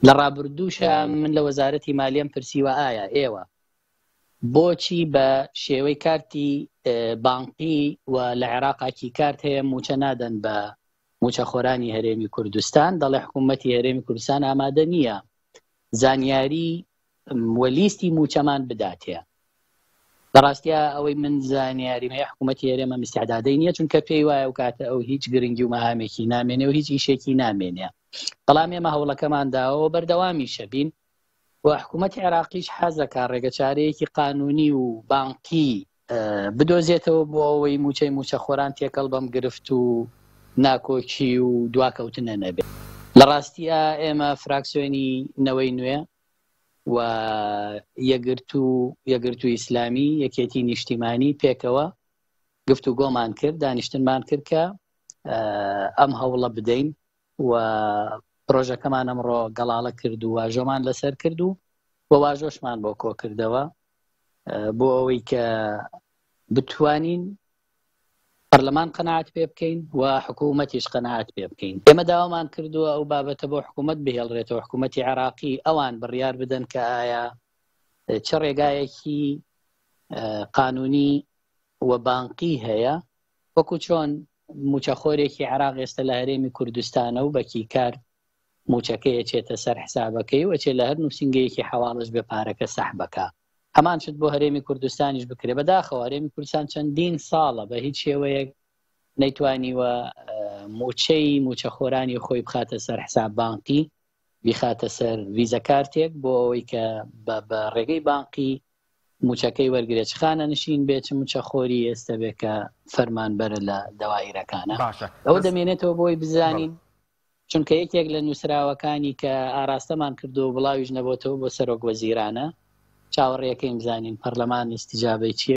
لە ڕابردووشا من لە وەزارەتی مالیەم پرسیوە ئایا ئێوە بۆچی بە شێوەی کارتی بانقی و لە عێراقا کی کارت هەیە موچە نادەن بە موچەخۆرانی هەرێمی کوردستان دەڵێ حکوومەتی هەرێمی کوردستان ئامادە نییە زانیاری و لیستی موچەمان بداتێ لە ڕاستیا ئەوەی من زانیاریم هەیە حکوومەتی هەرێم ئەم ئیستعدادەی نییە چونکە پێی وایە و کاتە ئەو هیچ گرنگی و مەهامێکی نامێنێ و هیچ ئیشێکی نامێنێ بەڵام ئێمە هەوڵەکەمان داوە بەردەوامیشە بین و حکوومەتی عێراقیش حەزەکە ڕێگەچارەیەکی قانونی و بانقی بدۆزێتەوە بۆ ئەوەی موچەی موچەخۆران تێکەڵ بەم گرفت و ناکۆکی و دواکەوتنە نەبێت. لە ڕاستیا ئێمە فراکسیۆنی نەوەی نوێ و یەکگرتوو، یەکگرتوو ئیسلامی، یەکێتی نیشتیمانی پێکەوە گفتوگۆمان کرد، دانیشتنمان کرد کە ئەم هەوڵە بدەین و پرۆژەکەمان ئەمڕۆ گەڵاڵە کرد و واژۆمان لەسەر کرد و و واژۆشمان بۆ کۆکردەوە بۆ ئەوەی کە بتوانین پەرلەمان قەناعەت پێ بکەین و حکوومەتیش قەناعەت پێ بکەین. ئێمە داوامان کردووە ئەو بابەتە بۆ حکوومەت بهێڵرێتەوە، حکوومەتی عێراقی ئەوان بڕیار بدەن کە ئایا چ ڕێگایەکی قانونی و بانقی هەیە وەکو چۆن موچەخۆرێکی عێراق ئێستا لە هەرێمی کوردستانە و بەکی کارت موچەکەی ئەچێتە سەر حسابەکەی و ئەچێت لە هەر نووسینگەیەکی حەواڵەش بێ پارەکە سەحبەکە هەمان شت بۆ هەرێمی کوردستانیش بکرێ بەداخەوە هەرێمی کوردستان چەندین ساڵە بە هیچ شێوەیەک نەیتوانیوە موچەی موچەخۆرانی خۆی بخاتە سەر حساب بانقی بیخاتە سەر ڤیزە کارتێک بۆ ئەوەی کە بە ڕێگەی بانقی موچەکەی وەرگێت چ خانە نشین بێت چ موچەخۆری ئێستا بێ کە فەرمانبەرە لە دەوایرەکانە باشە ئەوە دەمێنێتەوە بۆی بزانین چونکە یەکێک لە نووسراوەکانی کە ئاراستەمان کردووە و بڵاویش نەبۆتەوە بۆ سەرۆک وەزیرانە، چاوەڕێکەین بزانین پەرلەمان ئیستیجابەی چییە.